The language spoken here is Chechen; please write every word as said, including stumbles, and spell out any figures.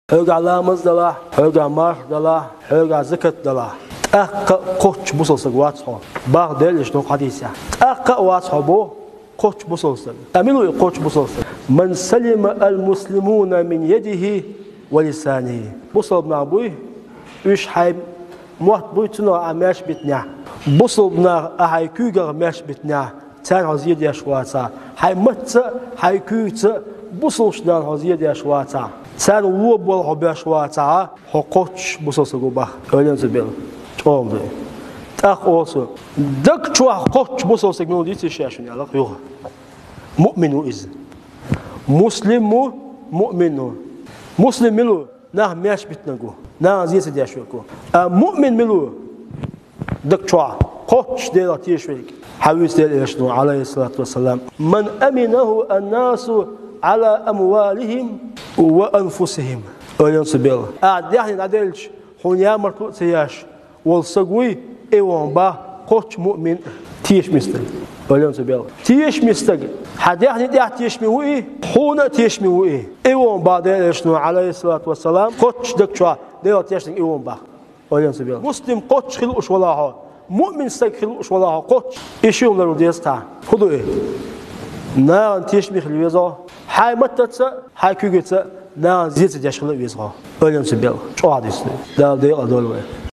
Хьоьгахь ламаз далахь, хьоьгахь марха далахь, хьоьгахь закат далахь, тӀаккха а кхоччуш бусалба саг вац хьо, бах Делан элчано хьадисехь. ТӀаккха а вац хьо бу кхоччуш бусалба саг. Ткъа мила ву и кхоччуш бусалба саг? «Ман салима ал-муслимуна мин ядихи ва лисанихи». Бусалба нах буй, уьш хьайн мотт буй, цунах ахь маьрша битинехь. Бусалба нах ахь хьайн куьйгах маьрша битинехь, царна хьо зен деш вацахь, хьайн маттаца а, хьайн куьйгаца а, бусалба нахана хьо зен деш вацахь, царна вон болх хьо беш вацахь, хьо кхоччуш бусалба саг ву бах. Ойла ю цу белла. ЧӀогӀа ду. ТӀаккха олу цо: даг чохь кхоччуш бусалба саг мила ву, дийцийша шуна, аьлла-кх юха. Муъмин ву иза. Муслим ву, муъмин ву. Муслим мила ву? Нах маьрша битинарг ву, нахана зен ца деш верг ву. А муъмин мила ву? Даг чохь кхоччуш Делах тешаш верг. Хьадис Делан элчано, Ӏалайхиссалату вассалам: «Ман аминаху ан-насу Ӏала амвалихим ва анфусихим». Ойла ю цу белла. Ахь даьхни дӀаделча, хьуна ямартло а ца еш волу саг вуй, и ву бах кхоччуш муъмин а, тешаме стаг. Ойла ю цу белла. Тешаме стаг, хьан даьхни тӀехь тешаме ву и, хьуна а тешаме ву и. И ву бах Делан элчано, Ӏалайхиссалату вассалам, кхоччуш даг чохь Делах тешнарг и ву бах. Ойла ю цу белла. Муслим кхоччуш хила лууш валахь хьо, муъмин стаг хила лууш валахь хьо кхоччуш, и ши хӀума лар ву деза цхьа. ХӀун ду и? Нахана тешаме хила веза хьо, хьайн маттаца а, хьайн куьйгаца а нахана зен ца деш хила веза хьо. Ойла ю цу белла. ЧӀогӀа дийцина ду. Дала декъала дойла вай.